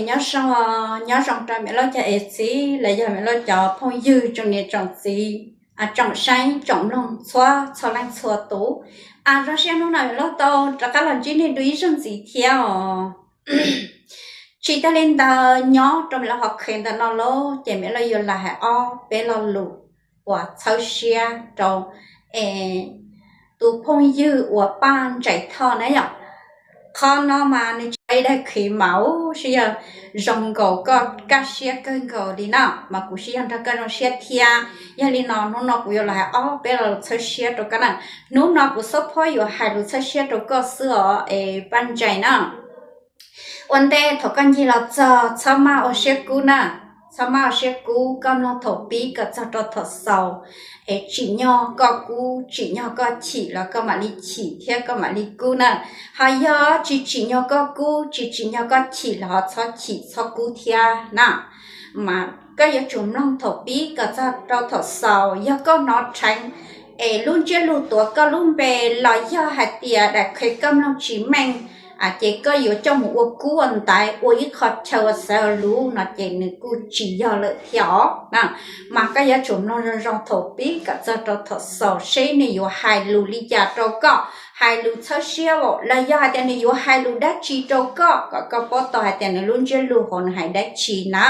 Nyob zoo, nyob zoo rau Maiv Lauj cov ev txiv los yog Maiv Lauj cov phooj ywg tsoom niam tsoom txiv, tsoom saib tsoom mloog txhua txhua leej txhua tus. Zoo siab hnub no Maiv Lauj tau rov qab los ntsib nej dua ib zaug ntxiv thiab os. Tsis tas li ntawd, nyob rau Maiv Lauj qhov qhev ntawm no lawm ces Maiv Lauj yuav los hais ob peb lo lus uas txhawb siab rau tus phooj ywg uas Paj Ntsais Thoj na yom. Qhov no mas nws tsis yog ib daim khiv mas ub, siab yog zoo nkaus koj kaj siab kawg nkaus li na, mas kuv siab yog nrog koj zoo siab thiab. Yog li no hnub no kuv yuav los hais ob peb lo lus txhawb siab rau koj na. Hnub no kuv xub phob yuav hais lus txhawb siab rau koj xwb os es Paj Ntsais na. Ua ntej thaum koj ncig los txog txhob maj ua siab kub na, txhob maj ua siab kub, koj mloog thaum pib kom txog rau thaum xaus, es tsim nyog koj kub tsim nyog koj chim los koj mam li chim thiab koj mam li kub na. Ho yog tsis tsim nyog koj kub tsis tsim nyog koj chim los ho txhob chim txhob kub thiab na. Mas koj yuav tsum mloog thaum pib kom txog rau thaum xaus, yog koj hnov rheev es lub ntsiab lus tuav koj lub npe los yog hais tias daim qhia koj mloog tsis meej, ces koj yuav coj mus ua kub ua ntaiv ua ib qho chaw ua xaiv ua lus no ces nws kuj tsis yog lawm thiab os. Mas koj yuav tsum mloog zoo zoo thaum pib kom txog rau thaum xaus seb nws yuav hais lus li cas rau koj, hais lus txhawb siab los yog hais tias nws yuav hais lus dab tsi rau koj kom koj paub tau hais tias nws lub ntsiab lus hauv nws hais dab tsi na.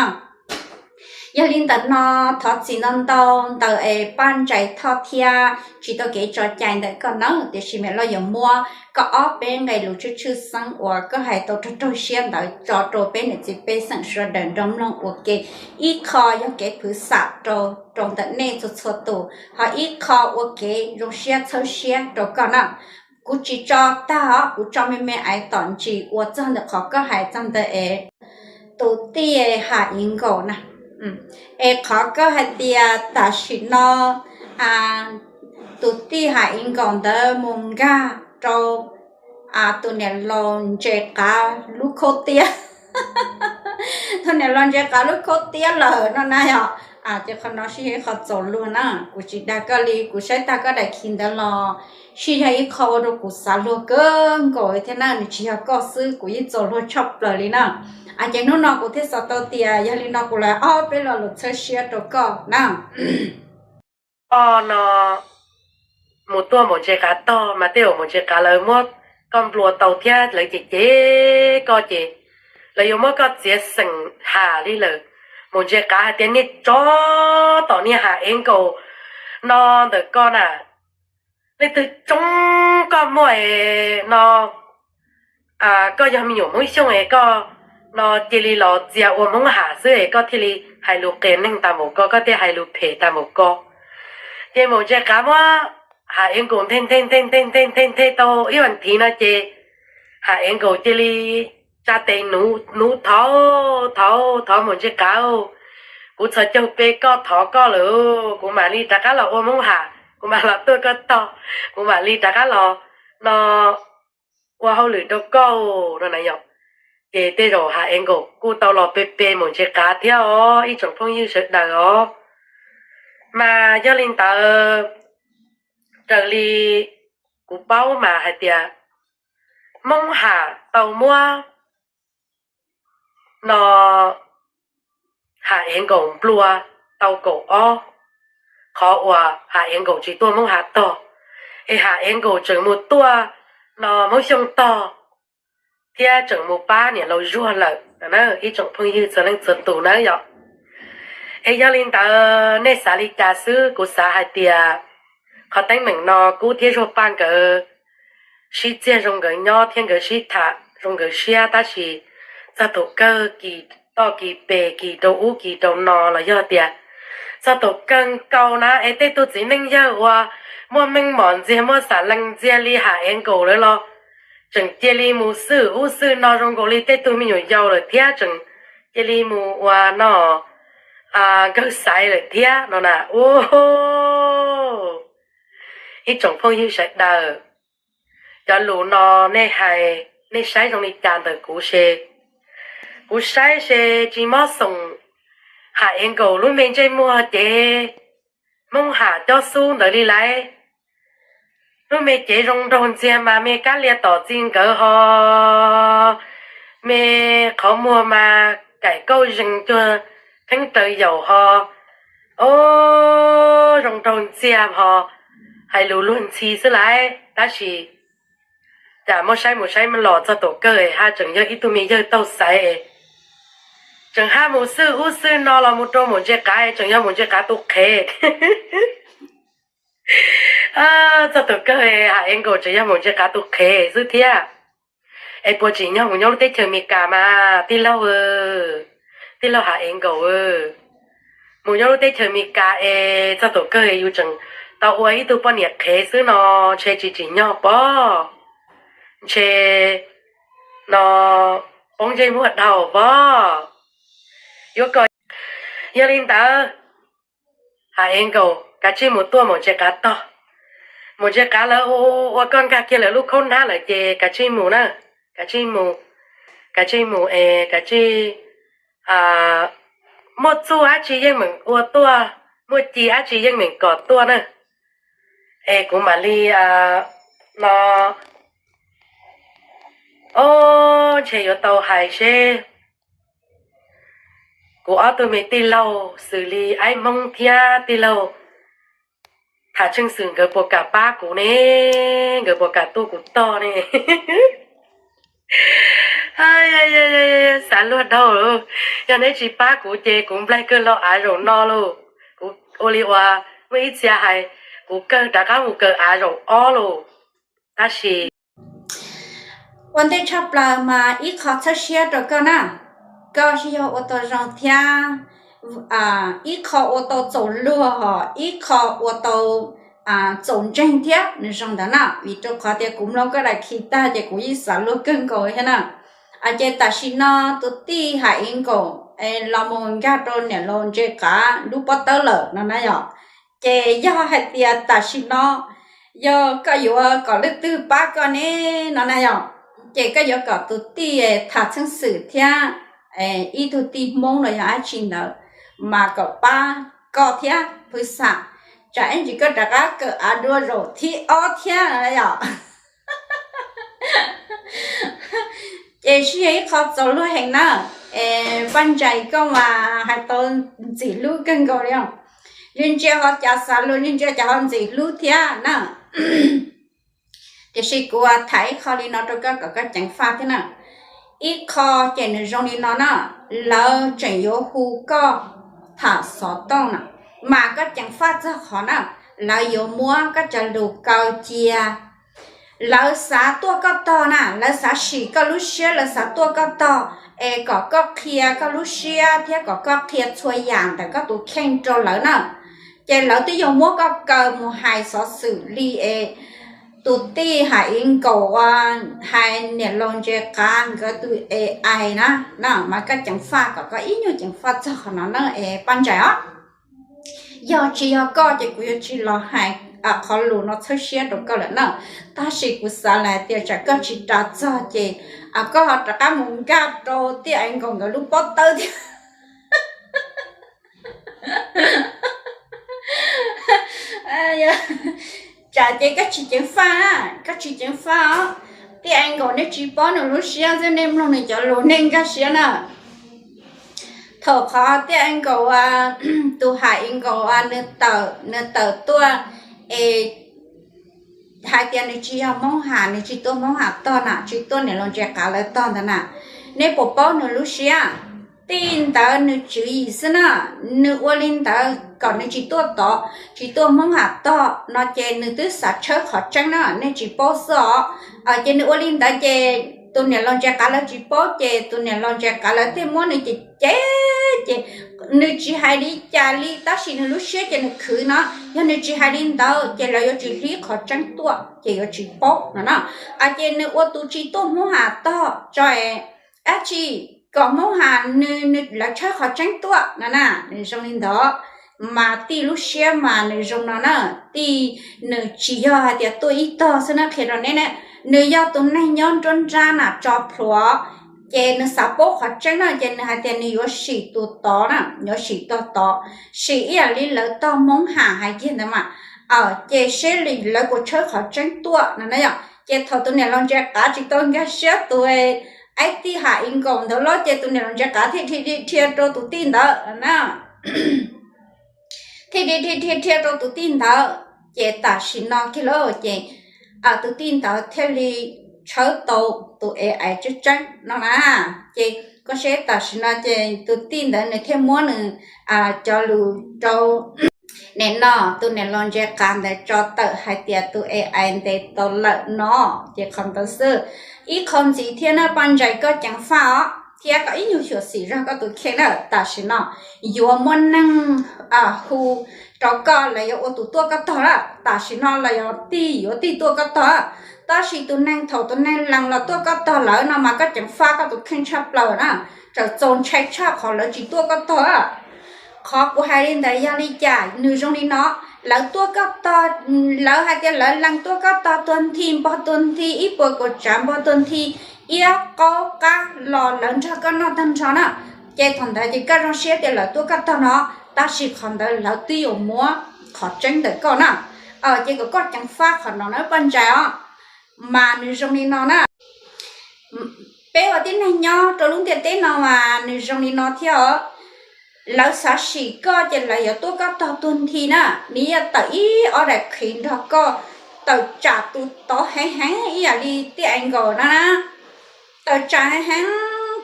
Yog li ntawm no, thov txim ntau ntau ntawm es Paj Ntsais Thoj thiab tsis tau kev tso cai ntawm koj nawb, tiam sis Maiv Lauj yuav muab koj ob peb nqe lus tshwj tshwj xeeb uas koj hais tau raug raug siab ntawd tso rau peb niam txiv pej xeem sawv daws nrog mloog ua ke. Ib qho yog kev phwv xam rau rau ntawm nej txhua txhua tus, ho ib qho ua kev zoo siab txhawb siab rau koj na. Kuv tsis tso tag os, kuv tso me me aiv tom ntsis uas txog ntawm qhov koj hais txog ntawm es tus tij Ham Ev Nkaus na. Es qhov koj hais tias tam sim no tus tij Ham Ev Nkaus ntawd mus nkag rau tus niam laus Ntses Qav lub khaub tiab, tus niam laus Ntses Qav lub khaub tiab lawm no na yom. Ces qhov no sib yog ib qho txaus luag na, kuv tsis dag koj li, kuv saib tag koj daim khiv ntawd los sib yog ib qho ua rau kuv xav luag kawg nkaus thiab na, nws tsis yog koj xwb, kuv yeej txaus luag tshaj plaws li na. Ces hnub no kuv thiaj xav tau tias yog li no kuv los ob peb lo lus txhawb siab rau koj na. Koj no mus tuaj Maum Ntses Qav tog mas tej zaum Maum Ntses Qav lawv muab koj nplua tau thiab lawv cem cem koj ces lawv yuav muab koj txiav xeem Ham li lawm. Maum Ntses Qav hais tias niag tsov tom niag Ham Ev Nkaus no ntawm koj na, leej twg tsoob koj muaj no, koj yog me nyuam Hmoob Xyooj es koj no cia li los txia ua Hmoob Ham xwb es koj thiaj li hais lus qias neeg tas npaum ko, koj thiaj hais lus phem tas npaum ko. Ces Maum Ntses Qav muab Ham Ev Nkaus nthe nthe nthe nthe nthe nthe nthe tau ib vas thiv no ces Ham Ev Nkaus cia li tsa tes nuv, thov, thov, thov Maum Ntses Qav, kuv txhos caug pe koj, thov koj lawm, kuv mam li rov qab los ua Hmoob Ham, kuv mam los tuaj koj tog, kuv mam li rov qab los no ua hauj lwm rau koj no na yom. Ces tej zaum Ham Ev Nkaus kuj tau los pe pe Maum Ntses Qav thiab os ib tsoom phooj ywg sawv daws os. Mas yog li ntawd, raws li kuv paub mas hais tias Hmoob Ham tau muab no Ham Ev Nkaus nplua tau kaum ob qhov uas Ham Ev Nkaus tsis tuaj Hmoob Ham tog, es Ham Ev Nkaus tseem mus tuaj no Hmoob Xyooj tog thiab tseem mus pab niam laus Zuag lawm na ib tsoom phooj ywg txhua leej txhua tus na yom. Es yog li ntawd nej xav li cas xwb, kuv xav hais tias qhov teeb meem no Kub thiab Zuag Paj nkawd sib txiag zoo nkawd nyob thiab nkawd sib tham zoo nkawd siab, tab sis txog thaum kawg kis toj kis pes, kis rau ub kis rau no los yog tias txog thaum kawg nkaus na es tej tug txiv neej yawg uas muaj meej mom ntxiag muaj xam lees ntxiag li Ham Ev Nkaus lawm los tseem cia li mus xwb ub xwb no zoo nkaus li tej tug me nyuam yaus lawm thiab tseem cia li mus ua no nkawg xaiv lawm thiab no na. Ib tsoom phooj ywg sawv daws, cov lus no nej hais, nej saib zoo li cas ntawm kuv se, kuv saib se tsis mob xoom Ham Ev Nkaus lub me ntsej muag ces Hmoob Ham cob xub ntawd li lauj. Lub me cev zoo nraug ntxiag mas me kab lia tom txi nkawd ho me qhov muag mas kaim kauj zees cuag theeb raws yaum ho, o, zoo nraug ntxiag ho, hais lus luag ntxhi xwb lauj. Tab sis cas muab saib mus saib los txog tus kawg haj tseem yog ib tug me yawg taug xaiv, tseem haj mus xwb ub xwb no los mus rau maum ntse qav tseem yog maum ntse qav tus qhev. Txog tus kawg Ham Ees Nkaus tseem yog maum ntse qav tus qhev xwb thiab. Es puas tsim nyog mus nyob lub teb chaws Amelikas mas tij laug, tij laug Ham Ees Nkaus, mus nyob lub teb chaws Amelikas es txog tus kawg yus tseem tau ua ib tug poj niam qhev xwb no ntshe tsis tsim nyog pob, ntshe no poob ntsej muag dhau pob. Yuav kom, yog li ntawd Ham Ees Nkaus kav tsij mus tuaj maum ntse qav tog. Maum ntse qav lawv ua koj nkag kiag lawv lub khaub hnab lawm ces kav tsij mus na, kav tsij mus, kav tsij mus es kav tsij, muaj txuj dab tsi yeej meem ua tuaj, muaj ci dab tsi yeej meem kom tuaj na. Es kuv mam li no, o, ntshe yuav tau hais seb kuv ob tug me tij laug xws li Aib Hmoob thiab tij laug Tham Tsheej Xwm nkawd puas kam pab kuv ne, nkawd puas kam tuaj kuv tog ne. Xav luag dhau lawm, yog neb tsis pab kuv ces kuv nplaig kawg lo av zaum no lauj. Kuv ua li uas muaj ib txhia hais, kuv kawg rov qab mus kawg av zaum ob lauj. Tab sis ua ntej tshaj plaws mas ib qho txhawb siab rau koj na, koj sib yog ua tau zoo thiab, ib qho ua tau txaus luag hos ib qho ua tau txaus ntseeg thiab nws zoo ntawd na, vim rau qhov tias kuv mloog koj daim khi tag ces kuv yeej xav luag kawg nkaus thiab na. Ces tam sim no tus tij Ham Ees Nkaus los mus nkag rau niam laus Ntse Qav lub pob tawb lawm no na yom. Ces yog hais tias tam sim no yog koj yuav kom leej twg pab koj ne no na yom, ces koj yuav kom tus tij Tham Tsheej Xwm thiab ib tug tij Hmoob los yog dab tsi ntawd mas kom pab koj thiab phwv xam, tsam ib ntsis koj rov qab kawg av dua zaum thib ob thiab no yom. Ces sib yog ib qho txaus luag heev na. Paj Ntsais koj mas hais tau ntxim hlub kawg nkaus li os. Ntsia ntsia ho cas xav luag, ntsia ntsia cas ho ntxim hlub thiab na. Tiam sis kuv tham ib qho li no rau koj kom koj ceev faj thiab na. Ib qho ces nws zoo li no na, lawv tseem yuav hu koj tham xov tooj na, mas koj ceev faj txog qhov na, lawv yuav muab koj cov lus kaw cia. Lawv xav tuaj koj tog na, lawv xav sim koj lub siab, lawv xav tuaj koj tog, es kom koj qhia koj lub siab thiab kom koj qhia txhua yam ntawm koj tus kheej rau lawv na. Ces lawv twb yuav muab koj kaw mus hais xov xwm li es tus tij Ham Ees Nkaus hais niam laus Ntse Qav nkawd tus A I na, na mas koj ceev faj kom koj ib nyuag ceev faj txog qhov no na es Paj Ntsais os. Yog tsis yog koj ces kuv yuav tsis los hais qhov lus no txhawb siab rau koj lawm na. Tab sis kuv xav hais tias tsam koj tsis ras txog ces koj ho rov qab mus nkag rau tij Ees Nkaus nkawd lub pob tawb thiab. Tsam ces koj tsis ceev faj, koj tsis ceev faj os. Tij Ees Nkaus nej tsis paub nws lub siab xwb, nej mloog nws cov lus nej nkag siab na. Thaum qhov tij Ees Nkaus, tus Ham Ees Nkaus nws tawm, nws tawm tuaj es hais tias nws tsis yog Hmoob Ham, nws tsis tuaj Hmoob Ham tog na, tsis tuaj niam laus Ntse Qav lawv tog ntawd na. Nej puas paub nws lub siab? Tij ntawd nws tswv yim xwb na, nws ua li ntawd kom nws tsis tuaj tod, tsis tuaj Hmoob Ham tog no ces nws twb xav tshawb qhov tseeb na, nej tsis paub xwb os. Ces nws ua li ntawd ces tus niam laus Ntse Qav lawv tsis paub ces tus niam laus Ntse Qav lawv thiaj muab nws cem cem ces nws tsis hais li cas li tab sis nws lub siab ces nws khwv no, yog nws tsis hais li ntawd ces lawv yuav tsis hlib qhov tseeb tuaj ces yuav tsis paub no na. Ces nws ua tus tsis tuaj Hmoob Ham tog tso, dab tsi kom Hmoob Ham nws, lawv tshawb qhov tseeb tuaj no na, nws zoo li ntawd. Mas tij lub siab mas nws zoo no na, tij nws tsis yog hais tias tuaj ib tog xwb na, qhia rau neb na, nws yog tus neeg nyob nruab nrab na tso plhuav, ces nws xav paub qhov tseeb na ces nws hais tias nws yuav sim tus tod na, yuav sim tus tod, sim ib yam li lawv tog Hmoob Ham hais kiag ntawd mas, ces seb lawv puas tshawb qhov tseeb tuaj no na yom. Ces thaum tus niam laus Ntse Qav tsis tau nkag siab tus Ib tij ham i nkaus ntawd los ces tus niam laus ntses qav thiaj dhia dhia rau tus tij ntawd na. Thiaj dhia dhia dhia rau tus tij ntawd, ces tam sim no kiag lauj ces tus tij ntawd thiaj li tshawb tau tus A I tseeb tseeb no na. Ces koj saib tam sim no ces tus tij ntawd nws thiaj muab nws cov lus rau nim no tus niam laus ntses qav ntawd tso tawm hais tias tus A I ntes tau lawm no. Ces qhov ntawd xwb, ib qho ntxiv thiab na Paj Ntsais, koj ceev faj os thiab koj ib nyuag xyuam xim zog koj tus kheej na. Tam sim no yuav muaj neeg hu rau koj, lawv yuav ua tus tuaj koj tog lawm. Tam sim no lawv yuav tig yuav tig tuaj koj tog, tab sis tus neeg thaum tus neeg lees los tuaj koj tog lawm no mas koj ceev faj koj tus kheej tshaj plaws na. Txawm txaus ntshai tshaj qhov lawv tsis tuaj koj tog. Qhov kuv hais li ntawd yog li cas? Nws zoo li no, lawv tuaj koj tog, lawv hais tias lawv lees tuaj koj tog tuag nthi npog tuag nthi ib puas kaum tsav npog tuag nthi iab qaub qab los lawv nrog koj noj tag nrho na. Ces thaum ntawd ces koj zoo siab tias lawv tuaj koj tog no, tab sis qhov ntawd lawv twb yuav muab qhov tseeb ntawm koj na. Ces kom koj ceev faj qhov no na Paj Ntsais os. Mas nws zoo li no na, peb ua tib neeg nyob rau lub ntiaj teb no mas nws zoo li no thiab os. Lawv xav sim koj ces lawv yuav tuaj koj tog tuag nthi na. Nws yuav tawm ib ob daim qhiv nrog koj, tawm tsam tus tod heev heev ib yam li tij Ais nkaus no na, tawm tsam heev heev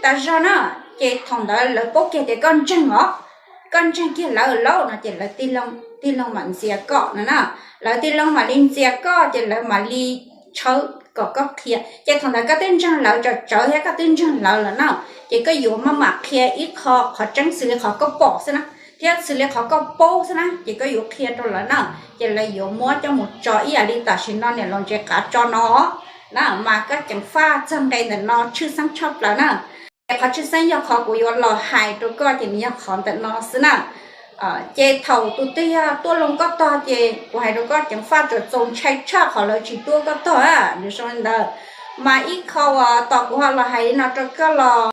tas zog na. Ces thaum ntawd lawv paub kiag tias koj ntseeg os, koj ntseeg kiag lawv lauj no ces lawv tij laug mam ntxias koj no na. Lawv tij laug mam li ntxias koj ces lawv mam li tshawb kom koj qhia. Ces thaum ntawd koj twb ntseeg lawv tsawv tsawv thiab koj twb ntseeg lawv lawm na, ces koj yuav maj mam qhia ib qho qhov tseeb xws li qhov koj pom xwb na, thiab xws li qhov koj paub xwb na, ces koj yuav qhia rau lawv na. Ces lawv yuav muab coj mus tso ib yam li tam sim no niam laus ntses qav tso no na. Mas koj ceev faj txog nqe ntawm no tshwj xeeb tshaj plaws na. Ces qhov tshwj xeeb yog qhov kuv yuav los hais rau koj ces nws yog qhov ntawm no xwb na. Ces thaum tus twg yog tuaj loo koj tog ces kuv hais rau koj ceev faj txawm txaus ntshai tshaj qhov lawv tsis tuaj koj tog. Nws zoo li ntawd. Mas ib qho uas tos kuv ho los hais li no rau koj los,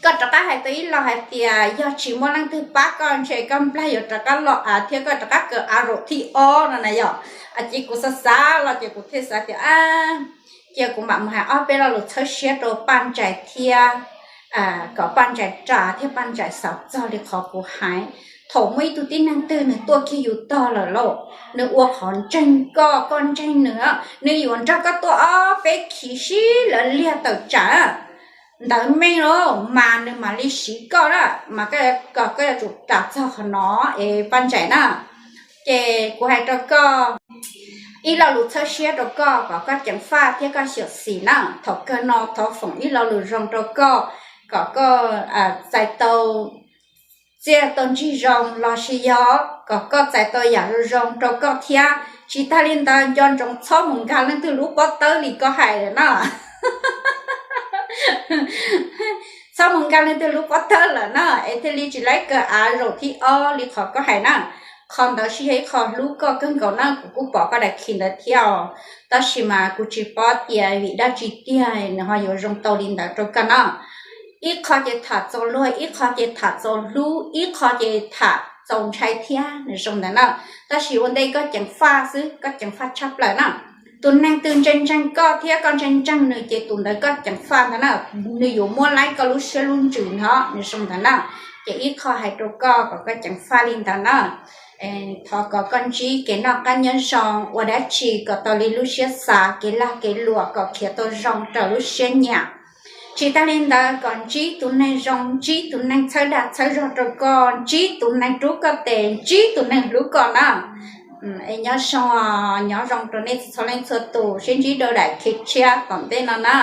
koj rov qab hais tau ib los hais tias yog tsis muaj leej twg pab koj ntshe koj nplag yuav rov qab los av thiab koj rov qab kawm av zaum thib ob no na yom. Ces kuv xav xav los ces kuv thiaj xav tias cia kuv mam mus hais ob peb lo lus txhawb siab rau Paj Ntsais thiab, kom Paj Ntsais ras thiab Paj Ntsais xav txog li qhov kuv hais. Thaum muaj ib tug tib neeg twg nws tuaj kiag yus tog lawm lauj, nws ua qhov ntseeg koj koj ntseeg nws, nws yuav nrog koj tuaj ob peb khiv sib lawv liag tawm tsam ntawd meej lauj mas nws mam li siv koj na. Mas koj yuav tsum ras txog qhov no es Paj Ntsais na. Ces kuv hais rau koj ib lo lus txhawb siab rau koj kom koj ceev faj thiab koj xyuam xim na. Thaum kawg no thov foom ib lo lus zoo rau koj kom koj txais tau txiaj tau ntsig zoo los sis yog kom koj txais tau yam zoo zoo rau koj thiab. Tsis tag li ntawd nco ntsoov txhob mus nkag leej twg lub pob tawb li koj hais lawm na. Txhob mus nkag leej twg lub pob tawb lawm na es thiaj li tsis laib kawm av zaum thib ob li qhov koj hais na. Qhov ntawd sib yog ib qho hlub koj kawg nkaus na, kuv kuj pom koj daim khi ntawd thiab os. Tab sis mas kuv tsis paub tias vim dab tsi tiag nws ho yuav zoo tau li ntawd rau koj na. Ib qho ces tham txaus luag, ib qho ces tham txaus hlub, ib qho ces tham txaus ntshai thiab nws zoo ntawd na. Tab sis ua ntej koj ceev faj xwb, koj ceev faj tshaj plaws na. Tus neeg twg ntseeg ntseeg koj thiab koj ntseeg ntseeg nws ces tus ntawd koj ceev faj ntag na. Nws yuav muab laib koj lub siab lub ntsws no nws zoo ntawd na. Ces ib qho hais rau koj kom koj ceev faj li ntawd na. Thov kom koj ntsib kev noj qab nyob zoo, ua dab tsi kom tau li lub siab xav, kev lag kev luam kom khiav tau zoo raws lub siab nyiam. Tsis tag li ntawd kom ntsib tus neeg zoo, ntsib tus neeg txhawb dag txhawb zog rau koj, ntsib tus neeg rub koj tes, ntsib tus neeg hlub koj na. Es nyob zoo, nyob zoo rau nej txhua leej txhua tus, sib ntsib rau daim khi tshiab tom ntej no na.